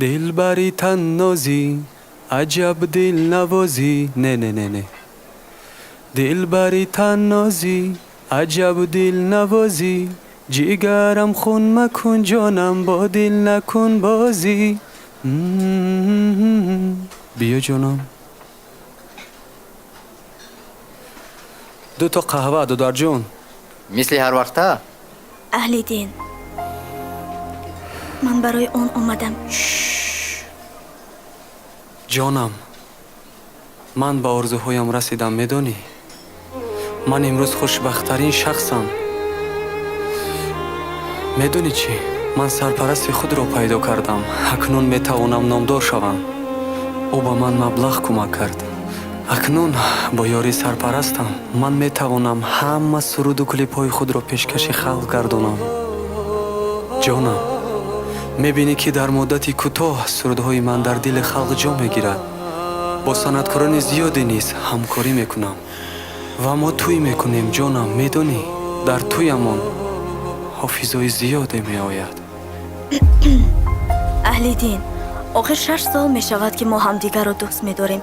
Дилбари таннозӣ, аҷаб дилнавозӣ. Не, не, не, не. Дилбари таннозӣ, аҷаб дилнавозӣ, ҷигарам хун макун, ҷонам бо дил накун бозӣ. Биё, ҷонам. Дуто қаҳва, додарҷон. Мисли ҳар вақта? Аҳлиддин, ман барои он омадам. Ҷонам, ман ба орзуҳоям расидам, медонӣ? Ман имрӯз хушбахттарин шахсам. Медонӣ чӣ? Ман сарпарасти худро пайдо кардам. Акнун метавонам номдор шавам. Ӯ ба ман маблағ кӯмак кард. Акнун бо ёрии сарпарастам ман метавонам ҳама суруду клипҳои худро пешкаши халқ гардонам. Ҷонам, мебинӣ, ки дар муддати кӯтоҳ сурудҳои ман дар дили халқ ҷо мегирад. Бо санъаткорони зиёде низ ҳамкорӣ мекунам ва мо тӯй мекунем, ҷонам, медонӣ, дар тӯямон ҳофизои зиёде меояд. Аҳлиддин, охир 6 сол мешавад, ки мо ҳамдигарро дӯст медорем.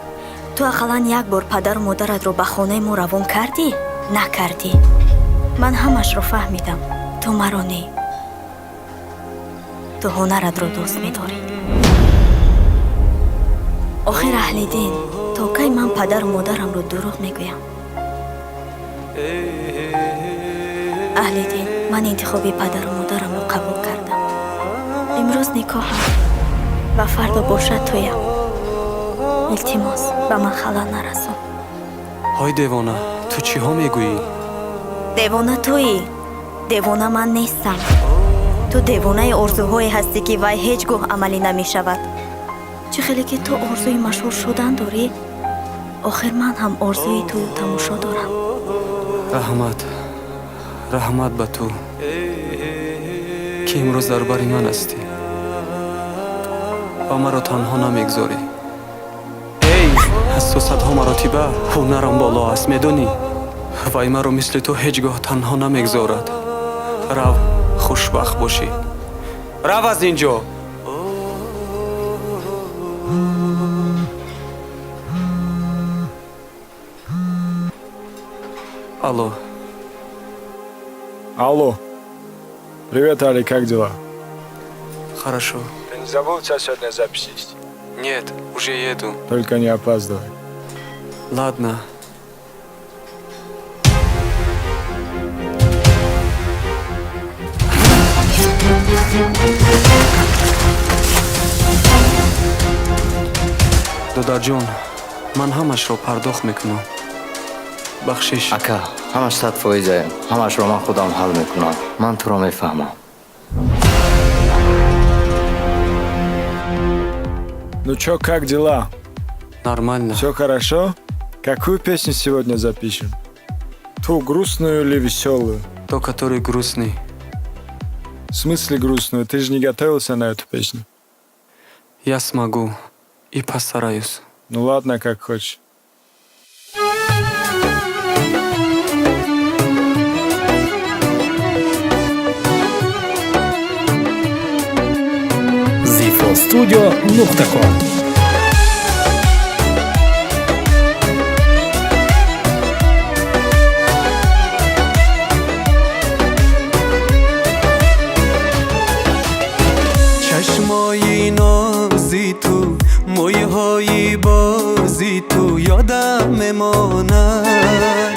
Ту ақаллан як бор падару модаратро ба хонаи мо равон кардӣ? Накардӣ. Ман ҳамашро фаҳмидам. Ту маро не, ту ҳунаратро дӯст медорӣ. Охир, Аҳлиддин, то кай ман падару модарамро дурӯғ мегӯям? Аҳлиддин, ман интихоби падару модарамро қабул кардам. Имрӯз никоҳам ва фардо бошад тӯям. Илтимос, ба ман халал нарасон. Ҳой девона, ту чиҳо мегӯӣ? Девона туӣ, девона ман нестам. Ту девонаи орзуҳое ҳастӣ, ки вай ҳеҷ гоҳ амалӣ намешавад. Чӣ хеле ки ту орзуи машҳур шудан дорӣ, охир ман ҳам орзуи тӯю тамошо дорам. Раҳмат, раҳмат ба ту, ки имрӯз дар бари ман ҳастӣ ва маро танҳо намегзорӣ. Эй, аз ту садҳо маротиба ҳунарам боло аст, медонӣ? Вай маро мисли ту ҳеҷ гоҳ танҳо намегзорад. Рав, хушбахт бошӣ. Рав аз ин ҷо. Алло. Алло. Привет, Али, как дела? Хорошо. Ты не забыл, у тебя сегодня запись есть? Нет, уже еду. Только не опаздывай. Ладно. Додарҷон, ман ҳамашро пардохт мекунам. Бахшиш. Ака, ҳамаш 100 фоизе, ҳамашро ман худам ҳал мекунам. Ман туро мефаҳмам. Ну чё, как дела? Нормально. Все хорошо? Какую песню сегодня запишем? Ту грустную или веселую? То, который грустный. В смысле грустную? Ты же не готовился на эту песню. Я смогу и постараюсь. Ну ладно, как хочешь. Зифо студио нуқта ком. Чашмои нози ту, мӯйҳои бози ту ёдам мемонад.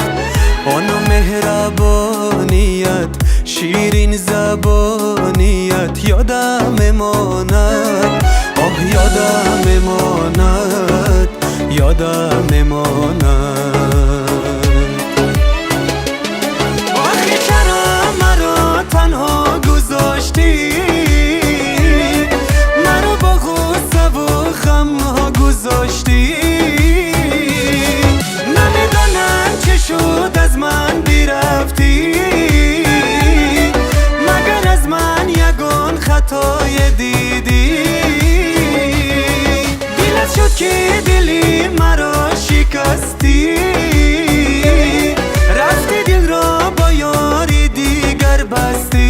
Он меҳрабоният, ширин забоният ёдам мемонад. Оҳ, ёдам мемонад, ёдам мемонад. Охи, чаро маро танҳо гузоштӣ, маро бо ғуссаву ғамҳо гузоштӣ? Намедонам, чӣ шуд, аз ман бирафтӣ. Магар аз ман ягон хатое дидӣ? Дилат шуд, ки дили маро шикастӣ, рафти, дилро бо ёри дигар бастӣ.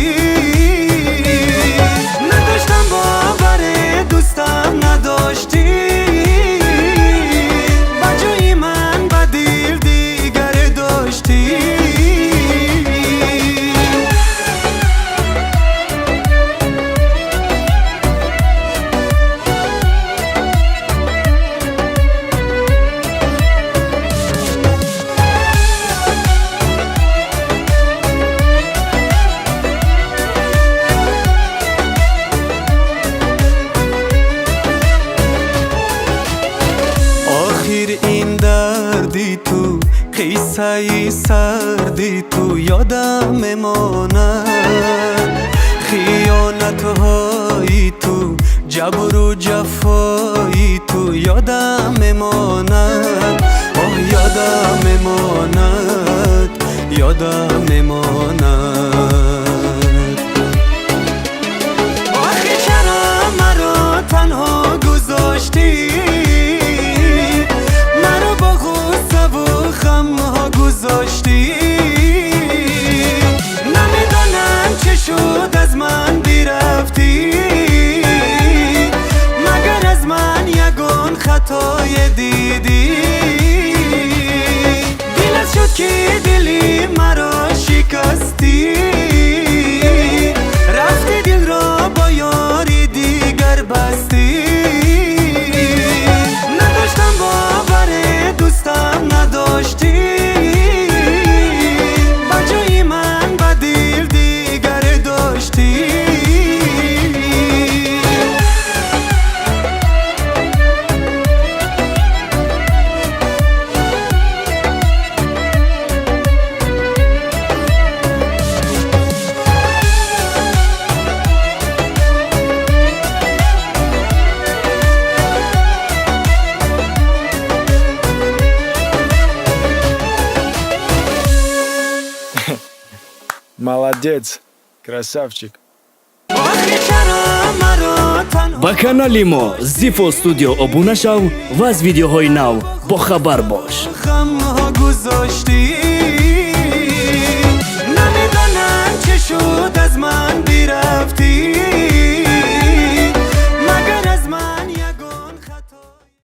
Ту қиссаи сарди ту ёдам мемонад, хиёнатҳои ту, ҷабру ҷафои ту ёдам мемонад. Оҳ, ёдам мемонад, ёдам мемонад. Охи, чаро маро танҳо гузоштӣ, маро бо ғуссаву ғамҳо гузоштӣ? Намедонам, чӣ шуд, аз ман бирафтӣ. Магар аз ман ягон хатое дидӣ? Дилат шуд, ки дили маро шикастӣ, рафти, дилро бо ёри дигар бастӣ. Надоштам боваре, дӯстам надоштӣ, ба ҷои ман ба дил дигар доштӣ. Молодец, красавчик. Охи, чаро маро танҳо Ба канали мо Зифо Студио обуна шав ва аз видеоҳои нав бохабар бош. Ғамҳо гузоштӣ.